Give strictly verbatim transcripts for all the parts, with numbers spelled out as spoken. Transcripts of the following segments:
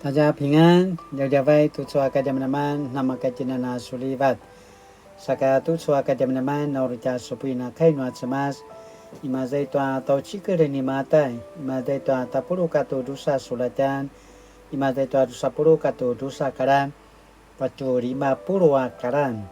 大家平安, djavadjavay tucu a kadjamadjaman, namakatjinana sulivat. Saka tucu a kadjamadjaman, na uri tja supuin a kai nua Cemas, imaza i tua tjaucikel ni Matai, imaza i tua tapuluq katua drusa sulatjan, imaza i tua drusa puluq katua drusa kalan, patje lima puluq a kalan.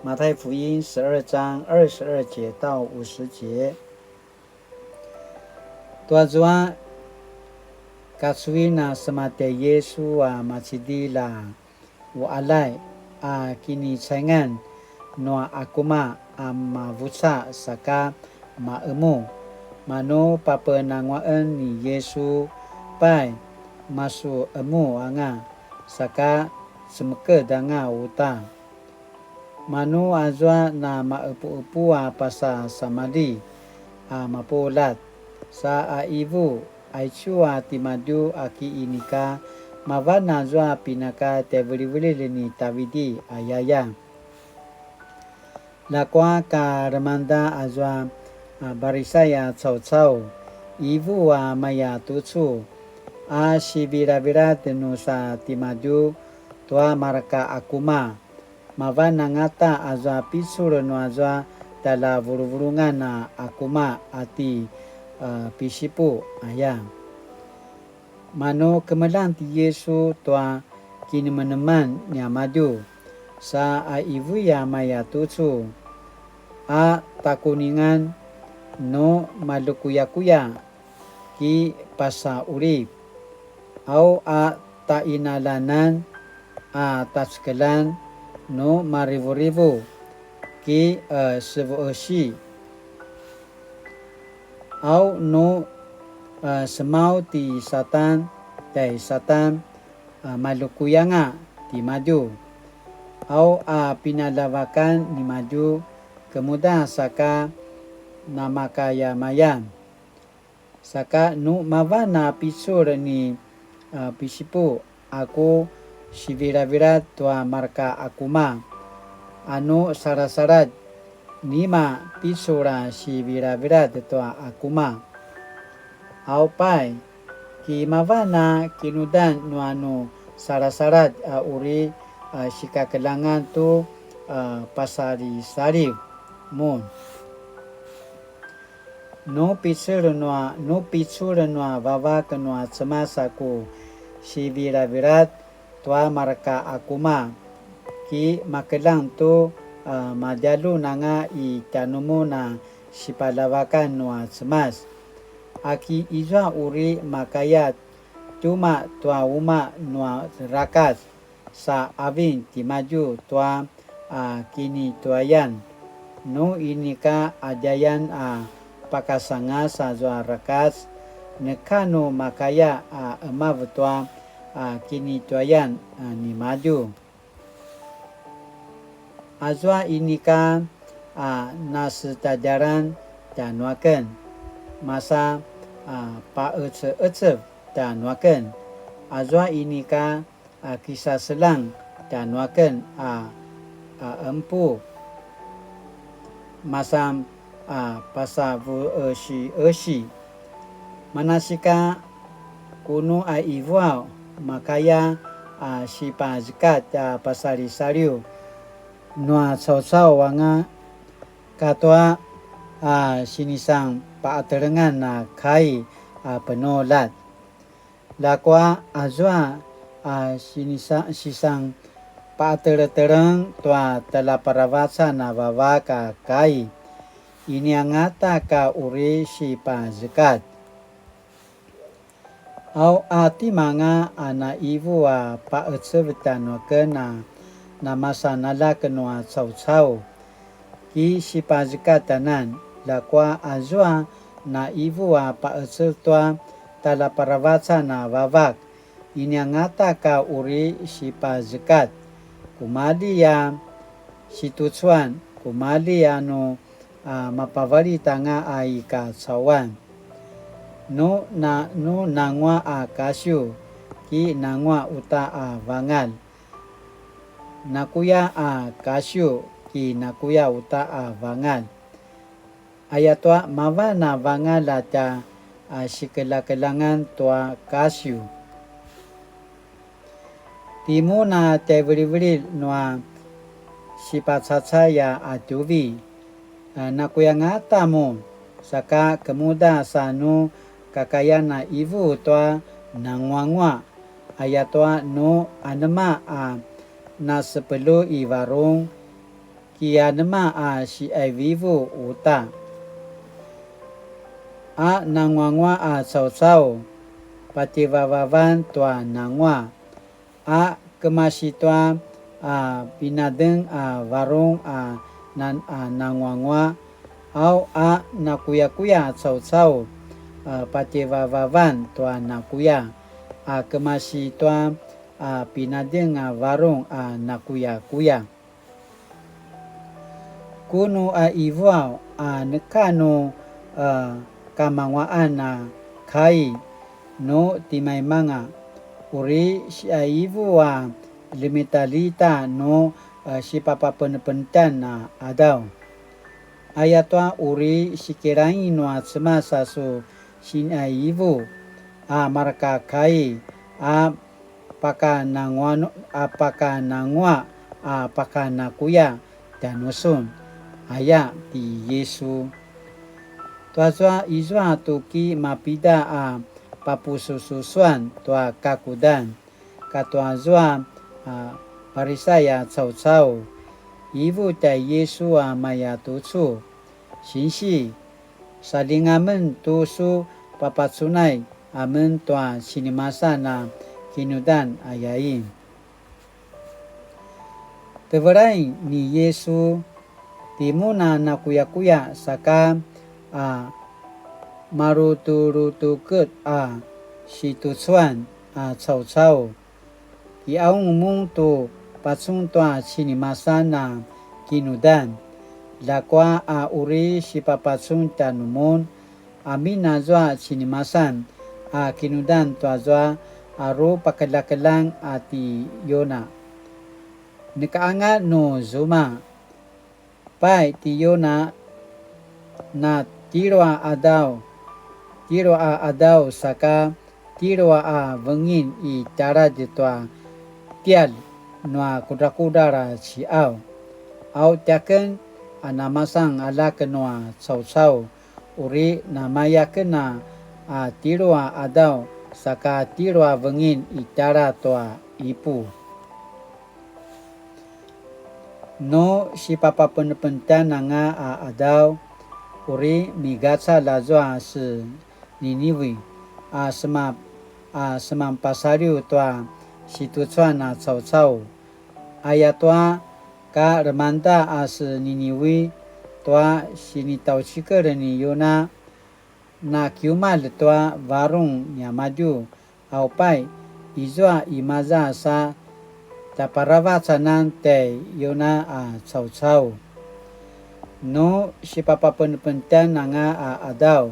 马太福音十二章二十二节到五十节。 Tuazua, kacuin a sema tjai Yisu a macidilj a uqaljay a kinicaingan nua akuma a mavuca saka maemu. Manu papenanguaqen ni Yisu, pai, masu emu anga, saka cemeked anga uta. Manu azua na maepuepu a pasa samalji a mapuljat, sa qivu, aicu a timadju a ki inika, mavan azua pinaka tjaivilivililj ni Tavidi, ayaya. Ljakua ka lemangda azua a Parisai a caucau, qivu a maya tucu, a sivilavilad nu sa timadju tua marka akuma, mavan angata azua picul nuazua tjaljavuluvulungan a akuma a ti, a, Pisipu, aya. Manu kemeljang ti Yisu tua kinemeneman niamadju, sa qivu a maya tucu, a takuningan nu malekuyakuya ki pasa ulip, au a tainaljanan a tacekeljan nu marivurivu ki, e, sevuesi, au nu, e, semau ti Satan, tjai Satan, a, malekuyanga timadju, au a pinaljavakan nimadju kemuda saka namakayamayan. Saka nu mavan a picul ni, a, Pisipu a ku sivilavilad tua marka akuma, a nu salasaladj, nima picul a sivilavilad tua akuma. Au pai, ki mavan a kinudan nua nu salasaladj a uri, a, sikakeljangan tu, a, pasalisaliv mun. Nu picul nua, nu picul nua vavak nua Cemas a ku sivilavilad tua marka akuma, ki makeljang tu, a, madjaljun anga i tjanumun a sipaljavakan nua Cemas. A ki izua uri makaya tjumaq tua umaq nua rakac, sa avin timadju tua, a, kinituayan. Nu inika adjayan a pakasangas azua rakac, neka nu makaya a emav tua, a, kinituayan, a, nimadju. Azua inika a nasetadjaran tjanuaken, masa a paeceecev tjanuaken. Azua inika a kisaseljang tjanuaken a, a empu, masa a pasavuesiesi. Manasika kunu a ivuaw, makaya a sipazekatj a pasalisaliw nua caucau anga katua a sinisang paqatelengan a kai a penuljat. Ljakua azua a sinisa-, sisang paqateleteleng tua tjaljaparavacan a vavak a kai, ini angata ka uri sipazekatj. Au a timanga a naivu a paqecev tjanuaken a namasan aljak nua caucau, ki sipazekatj anan, ljakua azua naivu a paqecev tua tjaljaparavacan a vavak, ini angata ka uri sipazekatj. Kumalji a situcuan, kumalji a nu a mapavalit anga a i kacauan. Nu na, nu nanguaq a kasiw, ki nanguaq uta a vangalj. Nakuya a kasiw, ki nakuya uta a vangalj. Ayatua mavan a vangalj a tja a sikeljakeljangan tua kasiw. Timun a tjaivilivililj nua sipacacay a qatjuvi, a, nakuyangata mun, saka kemuda sa nu kakayan a ivu tua nanguanguaq, ayatua nu anema a nasepelju i varung, kianema a siqaivivu uta. A nanguanguaq a caucau, patjevavavan tua nanguaq, a kemasi tua, a, pinadeng a varung a nan-, a nanguanguaq, au a nakuyakuya a caucau, a, patjevavavan tua nakuya, a kemasi tua, a, pinadeng a varung a nakuyakuya. Kunu a ivuaw a neka nu, a, kamanguaqan a kai nu timaimanga, uri siqaivu a ljemitalita nu, a, sipapapenepenetan a qadaw. Ayatua uri sikilaing nua Cemas a su sinqaivu a mareka kai a pakananguaq, a pakananguaq, a pakanakuya tjanusun, aya ti Yisu. Tuazua izua tu ki mapida a papusususuan tua kakudan, katuazua a Parisai a caucau, ivu tjai Yisu a maya tucu, Sinsi, saljinga men tu su papacunay amen tua sinimasan a kinudan, ayain. Tevelain ni Yisu, timun a nakuyakuya saka a malutulutuket a situcuan a caucau. Kiqaung mun tu pacun tua sinimasan a kinudan, ljakua a uri sipapacun tjanumun, amin azua sinimasan a kinudan tuazua a rupakeljakeljang a ti Yona. Neka anga nu zuma. Pai ti Yona, na tjelu a qadaw, tjelu a qadaw saka tjelu a vengin i tjaladj tua tjial nua kudrakudral a ciqaw. Au tiaken a namasan aljak nua caucau, uri namaya aken a, a tjelu a qadaw saka tjelu a vengin i tjaladj tua ipu. Nu sipapapenepenetan anga a qadaw, uri migacalj azua se Ninivi, a sema-, a semanpasaliw tua situcuan a caucau. Ayatua ka lemangda a se Ninivi tua sinitjaucikel ni Yona, na kiumalj tua varung niamadju, au pai, izua imaza sa tjaparavac anan tjai Yona a caucau. Nu sipapapenepenetan anga a qadaw,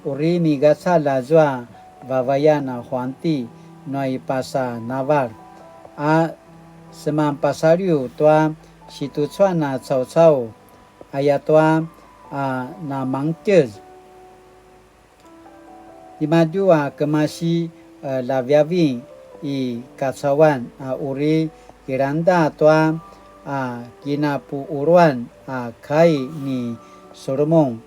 uri migacalj azua vavayan a huanti nua i pasanavalj, a semanpasaliw tua situcuan a caucau, ayatua a namangtjez. Timadju a kemasi, e, laviavi i kacauan a uri kilangda tua, a, kinapuuluan a kai ni Solomon.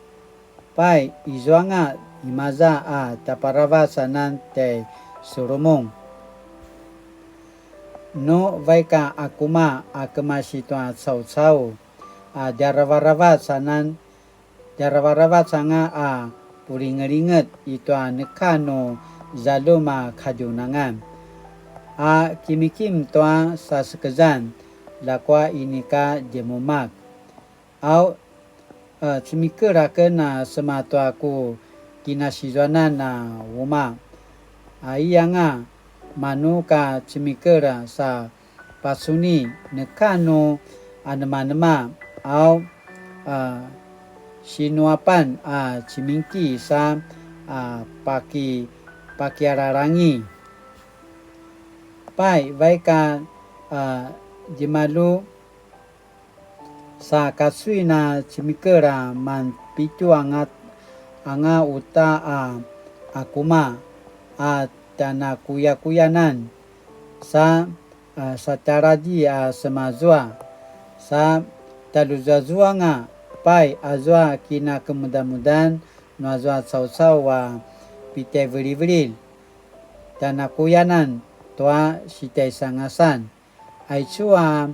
Pai, izuanga imaza a tjaparavac anan tjai Solomon. Nu vaik a akuma a kemasi tua caucau, a, djaravaravac anan, djaravaravac anga a pulingelinget i tua neka nu zaljum a kadjunangan. A kimikim tua sasekezan, ljakua inika djemumak. Au, e, cemikel aken a sema tua ku kinasizuanan a umaq. Aiyanga, manu ka cemikel sa pacuni, neka nu anemanema, au, a, sinuapan a cimingki sa, a, paki-, pakialalangi. Pai, vaik a, a, djemalu, sa kacuin a cemikel a manpitju anga, anga uta a akuma a tjanakuyakuyanan, sa a satjaladji a semazua, sa tjaljuzuazuanga pai azua kinakemudamudan nuazua caucau a pitjaivilivililj, tjanakuyanan tua sitjaisangasan. Aicu a,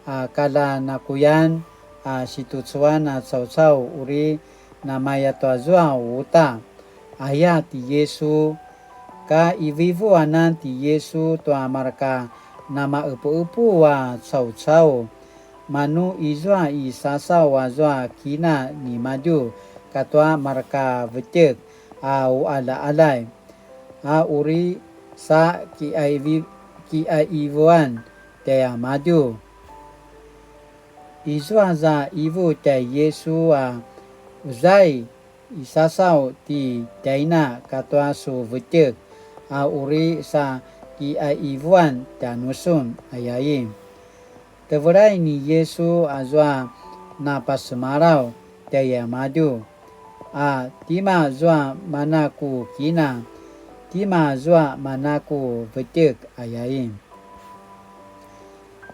a, kalanakuyan a situcuan a caucau uri namaya tuazua uta, aya ti Yisu. Ka ivuivuanan ti Yisu tua marka namaqepuqepu a caucau, manu izua i sasaw azua kina nimadju katua marka vetjek a uqaljaqaljay, a uri sa kiqaivi-, kiqaivuan tjaimadju. Izua za ivu tjai Yisu a uzai, isasaw ti tjaina katua su vetjek a uri sa kiqaivuan tjanusun, ayain. Tevelai ni Yisu azua napasemalaw tjaimadju, a tima zua mana ku kina, tima zua mana ku vetjek, ayain.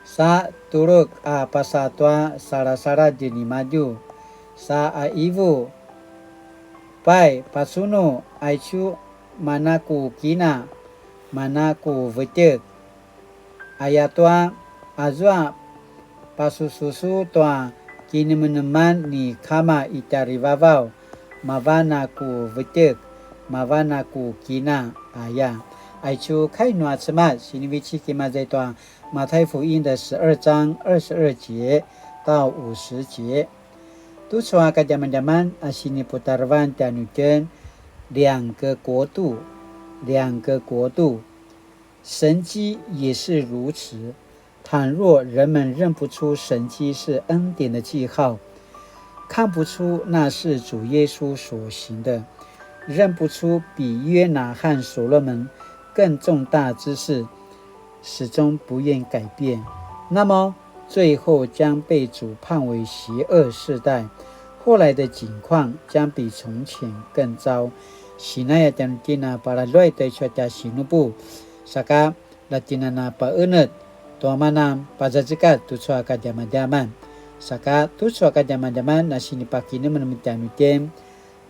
Sa tuluk a pasa tua salasaladj nimadju, sa a ivu, pai, pacunu, aicu mana ku kina, mana ku vetjek. Ayatua, azua pasususu tua kinemeneman ni Kama i tjarivavaw, mavan a ku vetjek, mavan a ku kina, aya. Aicu kai nua Cemas, sinivecik imaza i tua 马太福音的十二章二十二节到五十节。Tucu a kadjamadjaman a siniputarevan tjanuitjen, 两个国度, 两个国度。神迹也是如此。倘若人们认不出神迹是恩典的记号，看不出那是主耶稣所行的，认不出比约拿和所罗门更重大之事，始终不愿改变，那么最后将被主判为邪恶世代，后来的景况将比从前更糟。Sinaya tjanuitjen a palaluay ta icu a tja sinupu, saka la tjinana paenetj tua mana pazazekat tucu a kadjamadjaman. Saka tucu a kadjamadjaman na sinipakinemenem tjanuitjen,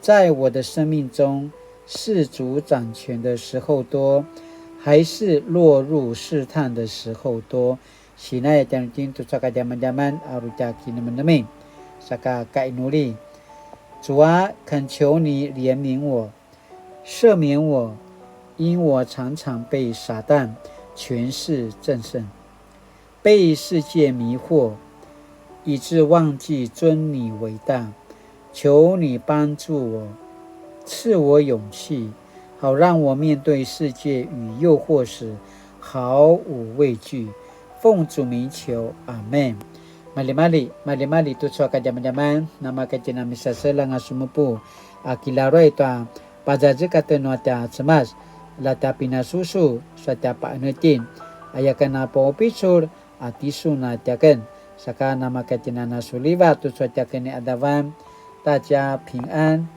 在我的生命中，是主掌权的时候多，还是落入试探的时候多？Sinaya tjanuitjen tucu a kadjamadjaman a uri tja kinemenemen. Saka kainuli. 主啊，恳求你怜悯我，赦免我，因我常常被撒旦权势震撼，被世界迷惑，以致忘记尊你为大。求你帮助我，赐我勇气，好让我面对世界与诱惑时毫无畏惧。奉主名求，阿们。Maljimalji, maljimalji tucu a kadjamadjaman, namaka tjinana misaseljang a sumupu, a kilaruay tua pazazekatjen nua tja Cemas, la tja pinasusu sa tja paenetjin, aya ken a paupicul a tisun a tjaken, saka namaka tjinana suliva tucu a tjaken ni Adavan, 大家平安。